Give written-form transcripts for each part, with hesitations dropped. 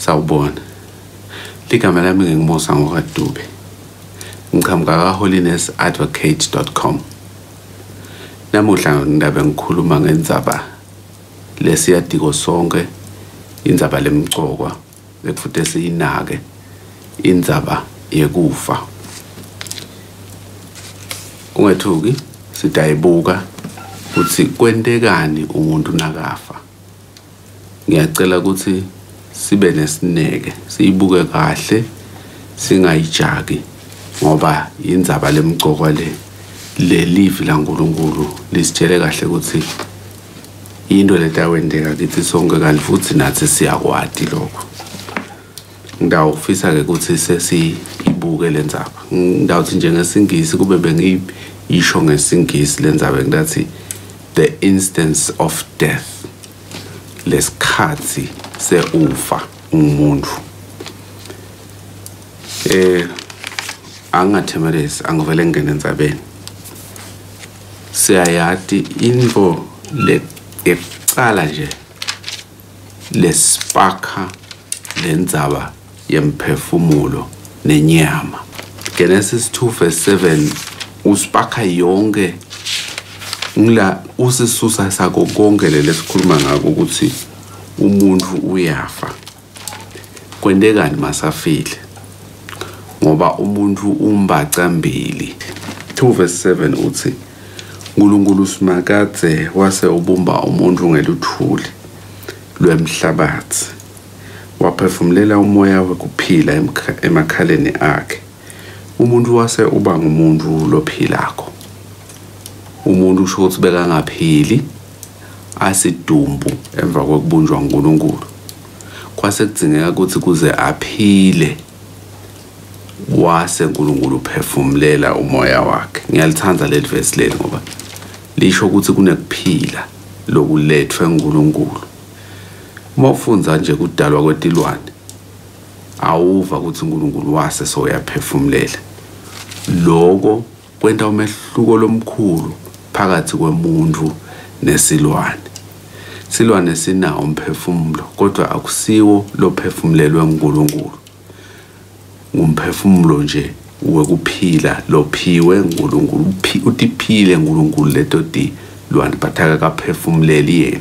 Sawubona. Ligama lami nginguMusa ngokaDube. Ngiqhamuka ka-holinessadvocate.com. Namuhla ngindabe ngikhuluma ngendzaba lesiyadiko sonke, indzaba lemcokwa ekufuthi siyinake, indzaba yekufa. Ungethuki, sidayibuka ukuthi kwentekani umuntu nakafa. Ngiyacela ukuthi sibe nesineke, siyibuke kahle, singayijaki, ngoba indzaba lemcokwa le lelivi laNkulunkulu lisitshele kahle ukuthi into letawenteka kithi sonke, kanti futhi nathi siyakwati lokho. Ngidawufisa ke ukuthi sesiyibuke le ndzaba. Ngidawuthi nje ngesingisi, kube bengiyisho ngesingisi le ndzaba, ngidathi the instance of death, lesikhathi seufa umuntu. Angathemelesi, angivele ngene endzabeni. Siyayati info le ekucala nje lesparka lendzaba yemphefumulo nenyama. Genesis 2 verse 7 usparka yonke ngila usisusa sako konke lesikhuluma ngako ukuthi umuntu uyafa. Kwentekani masafile? Ngoba umuntu umbacambili. 2 verse 7 uthi uNkulunkulu uSimakadze wase ubumba umuntu ngeluthuli lwemhlabathi, waphefumulela umoya wekuphila emakhaleni akhe. Umuntu wase uba ngumuntu lophilako. Umuntu usho ukuthi bekangaphili, asidumbu emva kokubunjwa uNkulunkulu. Kwase kudzingeka ukuthi kuze aphile wase uNkulunkulu uphefumulela umoya wakhe. Ngiyalithanda leli verse leli ngoba lisho ukuthi kunekuphila lokulethwe uNkulunkulu. Uma ufundza nje kudalwa kwetilwane, awuva ukuthi uNkulunkulu wase soyaphefumulela. Lokho kwenta umehluko lomkhulu phakathi kwemuntu nesilwane. Silwane sinawo umphefumulo, kodwa akusiwo lophefumulelwe uNkulunkulu. Ngumphefumulo nje wekuphila lophiwe uNkulunkulu, utiphile uNkulunkulu leto tilwane, but akakaphefumuleli yena.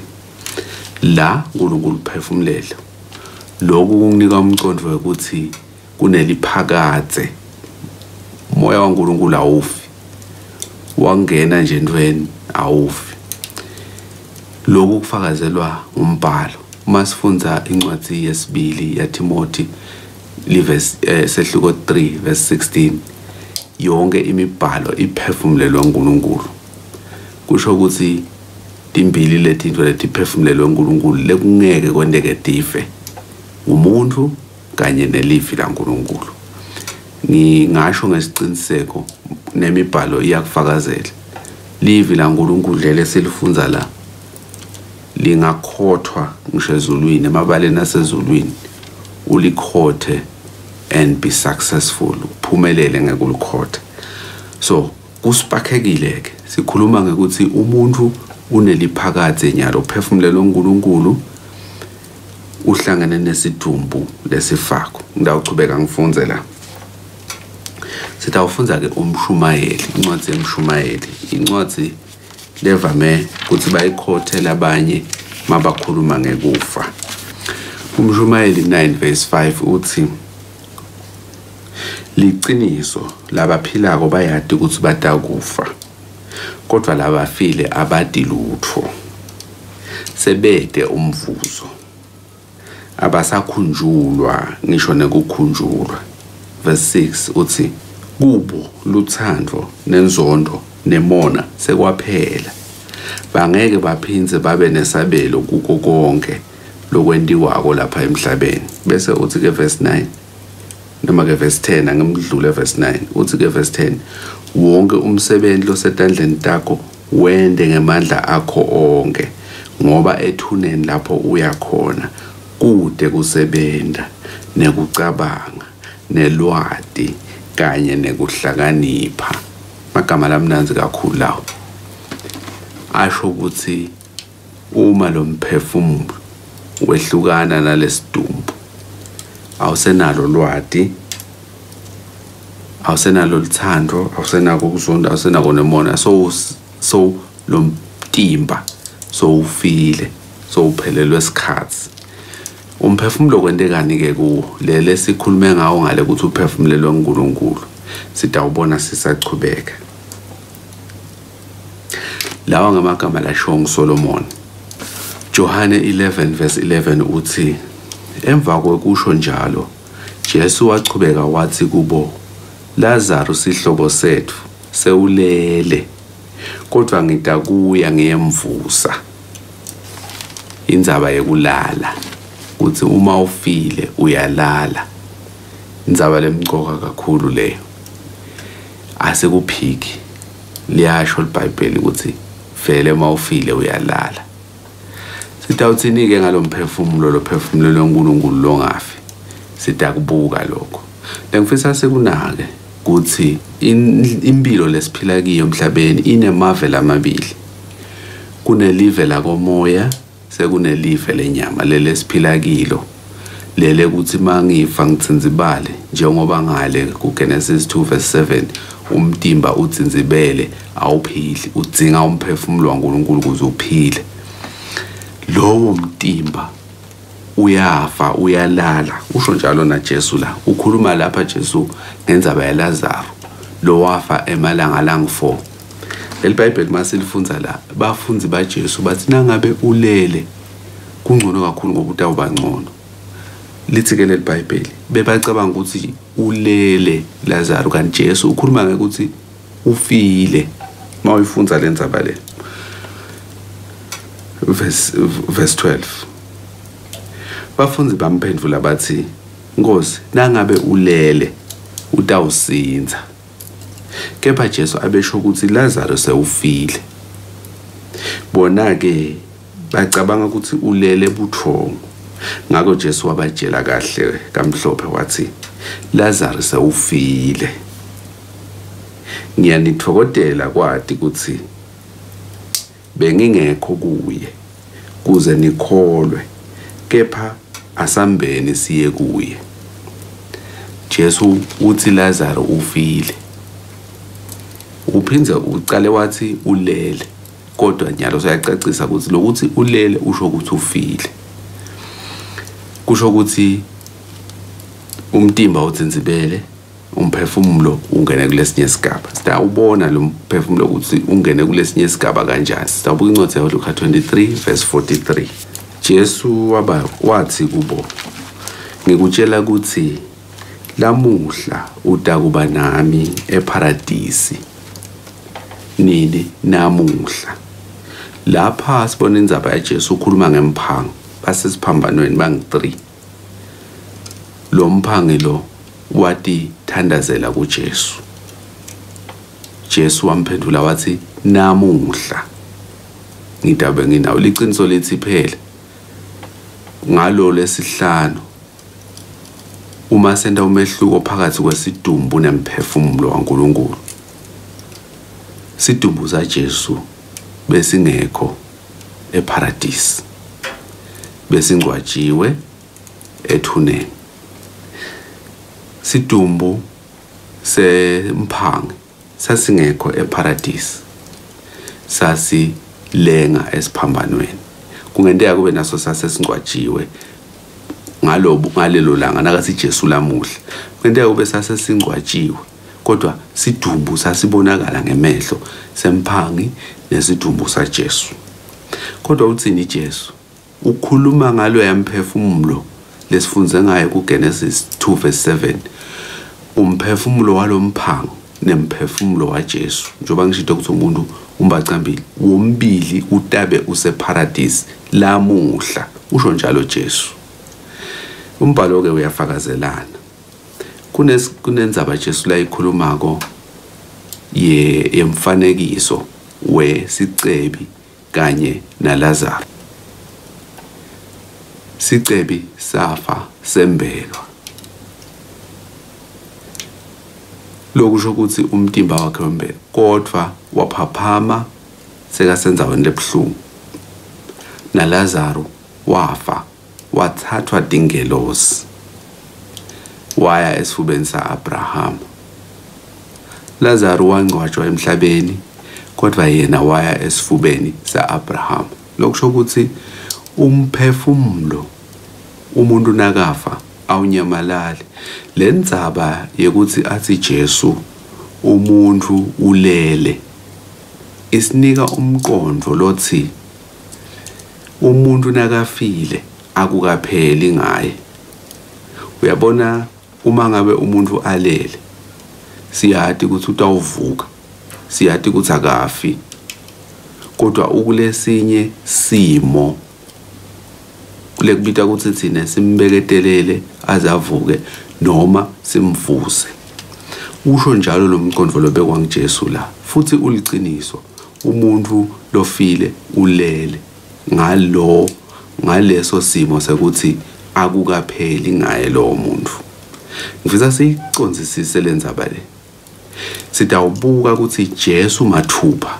La uNkulunkulu uphefumulela. Lokhu kunginika umqondo ukuthi kuneliphakadze. Umoya waNkulunkulu awufi, wangena nje entweni awufi. Lokhu kufakazelwa umbhalo. Uma sifundza incwadi yesibili yaTimothy livesi sehluko 3 verse 16, yonke imibhalo iphefumulelwe uNkulunkulu. Kusho ukuthi timbili letinto letiphefumulelwe uNkulunkulu lekungeke kwenteke tife, umuntu kanye nelivi laNkulunkulu. Ngingasho ngesiqiniseko nemibhalo iyakufakazela. Livi laNkulunkulu lele silifunza la lingakhothwa ngisho ezulwini, emabaleni asezulwini, ulikhothe and be successful, uphumelele ngekulikhotha. So kusipakhekile ke, sikhuluma ngekuthi umuntu uneliphakadze nyalo, uphefumulelwe uNkulunkulu, uhlangene nesidumbu lesifako. Ngidawuchubeka ngifunze la. Sitawufundza ke umshumayeli, incwadi yemshumayeli, incwadi levame ukuthi bayikhothe labanye mabakhuluma ngekufa. Umshumayeli 9 verse 5 uthi liciniso labaphilako bayati ukuthi batakufa, kodwa labafile abadi lutho, sebede umvuzo, abasakhunjulwa ngisho nekukhunjulwa. Verse 6 uthi kubo luthando nenzondo nemona sekwaphela, bangeke baphindze babe nesabelo kuko konke lokwentiwako lapha emhlabeni. Bese uthi ke verse 9 noma ke verse 10, angimdlule verse 9, uthi ke verse 10, wonke umsebenzi losetandleni takho wende ngemandla akho onke, ngoba ethuneni lapho uya khona kude kusebenza nekucabanga nelwati kanye nekuhlakanipha. Magama lamnanzi kakhulu lawo, asho ukuthi uma lo mphefumulo wehlukana nalesidumbu Awusenalo lwati, awusenalo luthando, awusenako ukuzonda, awusenako nemona. So lo mtimba sowufile, sowuphelelwe isikhathi. Umphefumulo kwentekani ke kuwo? Lele sikhulume ngawo ngale ukuthi uphefumulelwe uNkulunkulu, sitawubona sisachubeka. Lawa ngamagama lashiwo nguSolomon. Johane 11 verse 11 uthi, emva kwekusho njalo Jesu wachubeka wathi kubo, Lazaro sihlobo sethu sewulele, kodwa ngitakuya ngiyemvusa. Indzaba yekulala, kuthi uma ufile uyalala. Indzaba lemcoka kakhulu leyo. Asikuphiki, liyasho iBhayibheli ukuthi vele uma ufile uyalala. Sitawuthini-ke ngalomphefumulo lo phefumulelo uNkulunkulu longafi? Sitakubuka lokho. Lengifisa sekunake ukuthi impilo lesiphila kiyo emhlabeni inemave lamabili. Kunelive lakomoya, sekunelive lenyama lele siphila kilo. Lele ukuthi mangifa ngitsinzibale njengoba ngale kuGenesis 2 verse 7 umtimba utsinzibele awuphili, udzinga umphefumulo waNkulunkulu ukuze uphile. Lowo mtimba uyafa, uyalala. Usho njalo na Jesu la. Ukhuluma lapha Jesu ngendzaba yaLazaro lo wafa emalanga langu-4. Leli Bhayibheli masilifunza la, bafundzi baJesu bathi nangabe ulele kungcono kakhulu ngoba utawuba ngcono. Lithi ke leli Bhayibheli bebacabanga ukuthi ulele Lazaro, kanti Jesu ukhuluma ngekuthi ufile. Mawuyifunza le ndzaba le. Verse 12. Bafundzi bamphendvula bathi, Nkosi, nangabe ulele utawusinza. Kepha Jesu abesho ukuthi Lazaro sewufile. Bona ke bacabanga ukuthi ulele buthongo. Ngakho Jesu wabatshela kahle kamhlophe wathi, Lazaro sewufile. Ngiyanithokodela kwati ukuthi bengingekho kuye kuze nikholwe, kepha asambeni siye kuye. Jesu uthi Lazaro ufile. Uphindze ucale wathi ulele, kodwa nyalo usayacacisa ukuthi lokuthi ulele usho ukuthi ufile. Kusho ukuthi umtimba utsinzibele, umphefumulo ungene kulesinye isigaba. Sitawubona lo mphefumulo ukuthi ungene kulesinye isigaba kanjani. Sitawubuka incwadi yaLuka 23 verse 43. Jesu wathi kubo, ngikutshela ukuthi lamuhla utakuba nami eparadisi. Nini? Namuhla. Lapha sibona indzaba yaJesu ukhuluma ngemphango basesiphambanweni bangu-3. Lo mphangi lo wathi thandazela kuJesu. Jesu wamphendula wathi, namuhla ngidabe nginawo. Liqiniso lithi phela ngalo lesihlanu uma senta umehluko phakathi kwesidumbu nemphefumulo waNkulunkulu, sidumbu saJesu besingekho eparadisi, besingcwatshiwe ethuneni. Sidumbu semphangi sasingekho eparadisi, sasilenga esiphambanweni. Kungenteka kube naso sasesingcwatshiwe ngalobu ngalelo langa nakathi Jesu lamuhla. Kungenteka kube sasesingcwatshiwe, kodwa sidumbu sasibonakala ngemehlo semphangi nesidumbu saJesu. Kodwa uthini Jesu? Ukhuluma ngalo yamphefumulo lesifunze ngayo kuGenesis 2 verse 7. Umphefumulo walomphango nemphefumulo waJesu, njengoba ngishito ukuthi umuntu umbacambili wombili utabe useparadisi lamuhla, usho njalo Jesu. Umbhalo ke uyafakazelana. Kunendzaba Jesu la ikhulumako yemfanekiso wesicebi kanye naLazaro. Sicebi safa sembelwa. Lokusho ukuthi umtimba wakhe wembelwa, kodwa waphaphama sekasenzaweni lebuhlungu. NaLazaro wafa wathathwa tingelosi. waya esifubeni sa-Abrahama. Lazaro wangcwatshwa emhlabeni, kodwa yena waya esifubeni sa-Abrahama. Lokusho ukuthi umphefumulo umuntu nakafa awunyamalali. Le ndzaba yekuthi athi Jesu umuntu ulele isinika umqondo lothi umuntu nakafile akukapheli ngaye. Uyabona, uma ngabe umuntu alele siyati ukuthi utawuvuka, siyati ukuthi akafi, kodwa ukulesinye simo kulekubita ukuthi thina simbeketelele azavuke noma simvuse. Usho njalo lo mqondo lobekwa nguJesu la, futhi uliciniso. Umuntu lofile ulele ngalo ngaleso simo sekuthi akukapheli ngaye lo muntu. Ngifisa siyicondzisise lendzaba le. Sitawubuka ukuthi Jesu mathupha,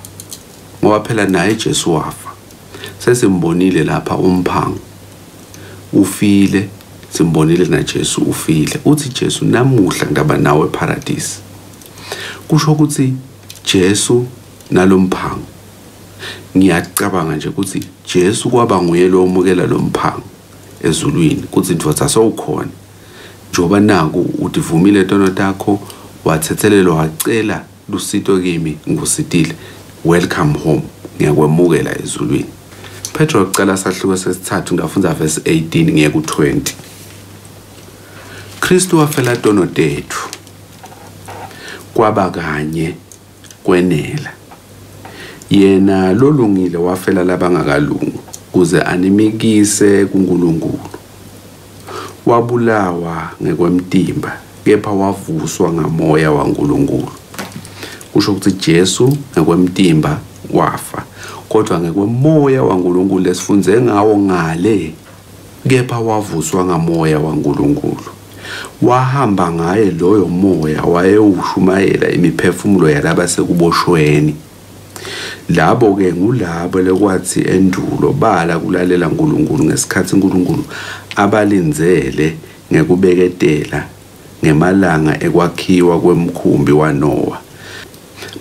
ngoba phela naye Jesu wafa. Sesimbonile lapha umphango ufile, simbonile na Jesu ufile. Uthi Jesu namuhla ngaba nawe eparadise. Kusho ukuthi Jesu nalomphango, ngiyacabanga nje ukuthi Jesu kwaba nguye lo omukela lomphango ezulwini, kuthi ndvodza sowukhona njoba naku utivumile tono takho, wathethelelwa, wacela lusito kimi, ngikusitile, welcome home, ngiyakwemukela ezulwini. Petro kucala sahluko sesithathu ngafundza verse 18 ngiye ku-20. Kristu wafela tono tethu kwaba kanye kwenela. Yena lolungile wafela labangakalungi kuze animikise kuNkulunkulu. Wabulawa ngekwemtimba kepha wavuswa ngamoya waNkulunkulu. Kusho ukuthi Jesu ngekwemtimba wafa, kodwa ngekwemoya waNkulunkulu lesifunze ngawo ngale, kepha wavuswa ngamoya waNkulunkulu. Wahamba ngaye loyo moya wayewushumayela imiphefumulo yalaba sekuboshweni. Labo ke ngulabo lekwathi endulo bala kulalela uNkulunkulu ngesikhathi uNkulunkulu abalindzele ngekubeketela ngemalanga ekwakhiwa kwemkhumbi waNoah.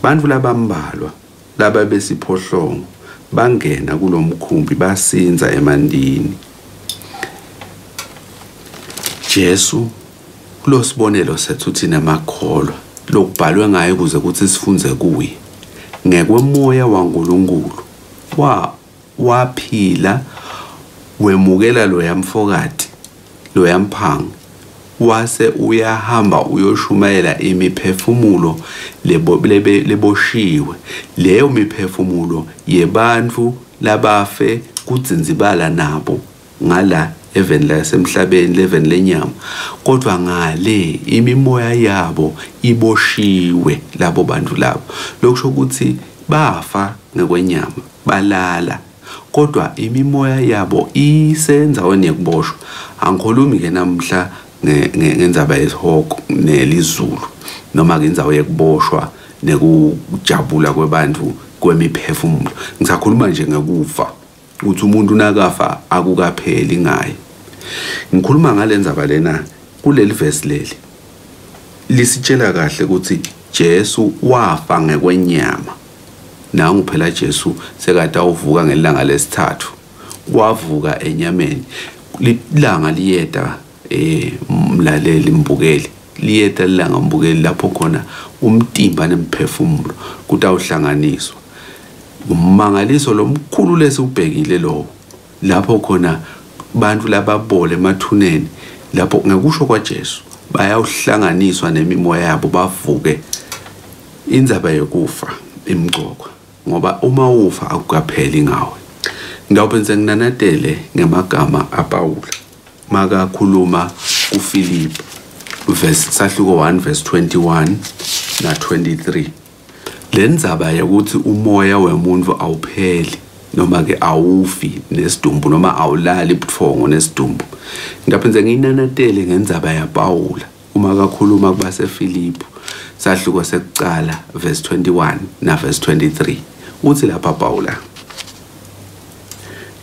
Bantu labambalwa laba besiphohlongo bangena kulomkhumbi basinza emandini. Jesu kulosibonelo sethu thina makholwa lokubhalwe ngaye ukuze kuthi sifunze kuye. Ngekwemoya waNkulunkulu waphila, wemukela loya mfokati loya mphango, wase uyahamba uyoshumayela imiphefumulo leboshiwe, leyo miphefumulo yebantu labafe kudzinzibala nabo ngala eveni lasemhlabeni, leveni lenyama, kodwa ngale imimoya yabo iboshiwe labo bantu labo. Lokusho ukuthi bafa ngekwenyama, balala, kodwa imimoya yabo isenzaweni yekuboshwa. Angikhulumi ke namhla ngendzaba yesihoko nelizulu, noma ke indzawo yekuboshwa nekujabula kwebantu kwemiphefumulo. Ngisakhuluma nje ngekufa, ukuthi umuntu nakafa akukapheli ngaye. Ngikhuluma ngalendzaba lena kuleli verse leli lisitshela kahle ukuthi Jesu wafa ngekwenyama. Nangu phela Jesu sekade awuvuka ngelanga lesithathu, wavuka enyameni. Ilanga liyeta mlaleli mbukeli, liyeta ilanga mbukeli lapho khona umtimba nemphefumulo kutawuhlanganiswa. Umangaliso lomkhulu lesiubhekile lo, lapho khona bantu lababole emathuneni, lapho ngekusho kwaJesu bayawuhlanganiswa nemimoya yabo bavuke. Indzaba yokufa imgcokwa, ngoba uma ufa akukapheli ngawe. Ngawuphenze nginanatele ngemagama aPawula makakhuluma kuFilipi verse sahluko 1 verse 21 na 23. Lendzaba yokuthi umoya wemuntu awupheli noma ke awufi nesidumbu noma awulali ubuthongo nesidumbu, ngaphenze ngiyinanatele ngendzaba yaPawula uma kakhuluma kubaseFilipi sahluko sekucala verse 21 na verse 23. Uthi lapha Pawula,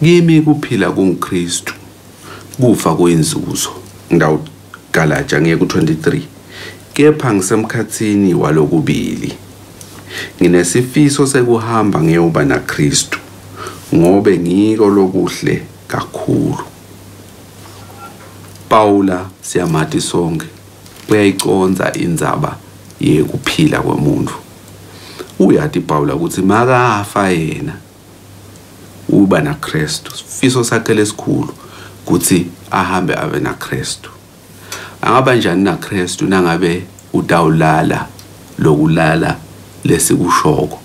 kimi kuphila kunguKristu, kufa kuyinzuzo. Galaja ngiye ku-23. Kepha ngisemkhathini walokubili, nginesifiso sekuhamba ngiyoba naKristu, ngobe ngiko lokuhle kakhulu. Paula siyamati sonke, uyayiconza indzaba yekuphila kwemuntu. Uyati Paula ukuthi makafa yena uba naKristu. Sifiso sakhe lesikhulu ukuthi ahambe abe naKristu. Angaba njani naKristu nangabe utawulala lokulala lesikushoko?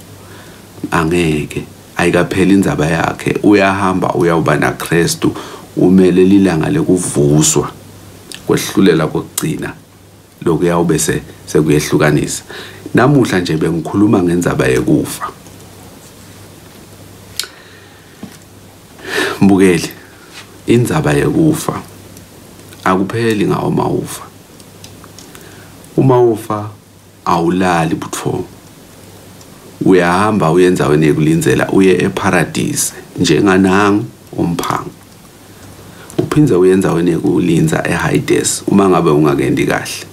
Angeke, ayikapheli indzaba yakhe. Uyahamba uyawuba naKristu, umele lilanga lekuvuswa kwehlulela kokugcina lokuyawube sekuyehlukanisa. Namuhla nje bengikhuluma ngendzaba yekufa. Mbukeli, indzaba yekufa akupheli ngawo mawufa. Uma ufa awulali buthongo, uyahamba uye endzaweni yekulindzela, uye eparadise njenganangu umphango. Uphindze uye endzaweni yekulinza eHades uma ngabe ungakendi kahle.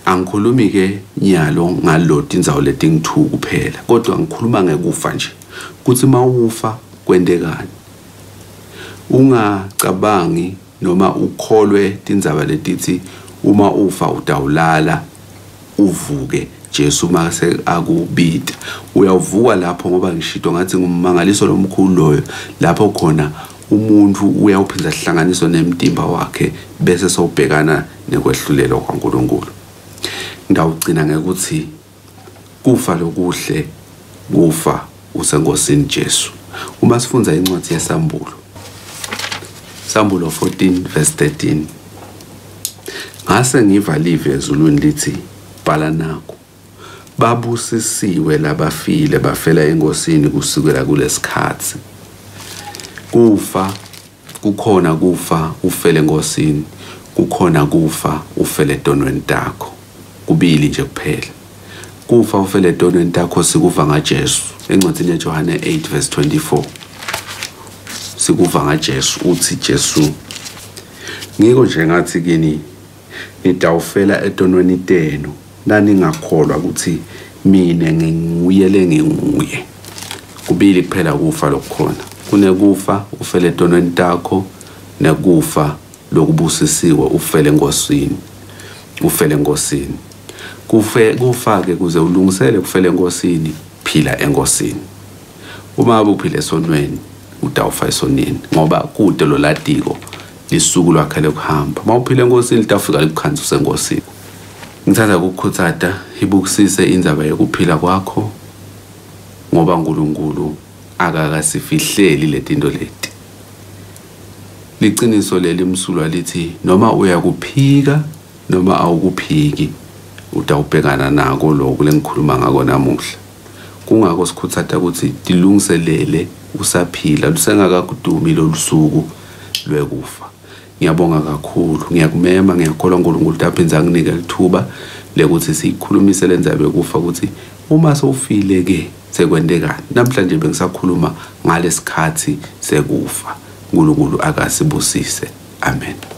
Angikhulumi ke nyalo ngalo tindzawo letingu-2 kuphela, kodwa ngikhuluma ngekufa nje, kuthi mawufa kwentekani. Ungacabangi noma ukholwe tindzaba letithi uma ufa utawulala uvuke Jesu mase akubita. Uyavuka lapho, ngoba ngishito ngathi ngumangaliso lomkhulu loyo, lapho khona umuntu uyawuphinza hlanganiso nemtimba wakhe bese sowubhekana nekwehlulelwa kwaNkulunkulu. Ngawugcina ngekuthi kufa lokuhle kufa usenkosini Jesu. Uma sifundza incwadi yeSambulo, Sambulo 14 verse 13, ngase ngiva live ezulwini lithi, bhala nakho, babusisiwe labafile bafela enkosini kusukela kulesikhathi. Kufa kukhona, kufa ufele enkosini, kukhona kufa ufele etonweni takho. Kubili nje kuphela. Kufa ufele etonweni takho sikuva ngaJesu. Encwadini yaJohane 8 verse 24 sikuva ngaJesu. Uthi Jesu, ngiko nje ngathi kini nitawufela etonweni tenu naningakholwa ukuthi mina nginguye lenginguye. Kubili kuphela kufa lokukhona. Kunekufa ufele etonweni takho, nekufa lokubusisiwe ufele enkosini. Ufele enkosini. Kufa-ke kuze ulungisele kufele enkosini, phila enkosini. Uma uphila esonweni utawufa esonweni, ngoba kude lo ladiko lisuku lwakhe lokuhamba. Uma uphila enkosini litawufika likukhanza usenkosini. Ngithanda ukukukhuthaza ibukisise indzaba yokuphila kwakho, ngoba uNkulunkulu akakasifihleli letinto leti. Liciniso leli msulwa lithi noma uyakuphika noma awukuphiki utawubhekana nako lokhu lengikhuluma ngako namuhla. Kungako sikhuthaza ukuthi tilungiselele usaphila, lusengakakudumi lolusuku lwekufa. Ngiyabonga kakhulu, ngiyakumema, ngiyakholwa uNkulunkulu utaphinza anginike lithuba lekuthi siyikhulumise le ndzaba yokufa, ukuthi uma sewufile ke sekwentekani. Namhlanje bengisakhuluma ngalesikhathi sekufa. uNkulunkulu akasibusise. Amen.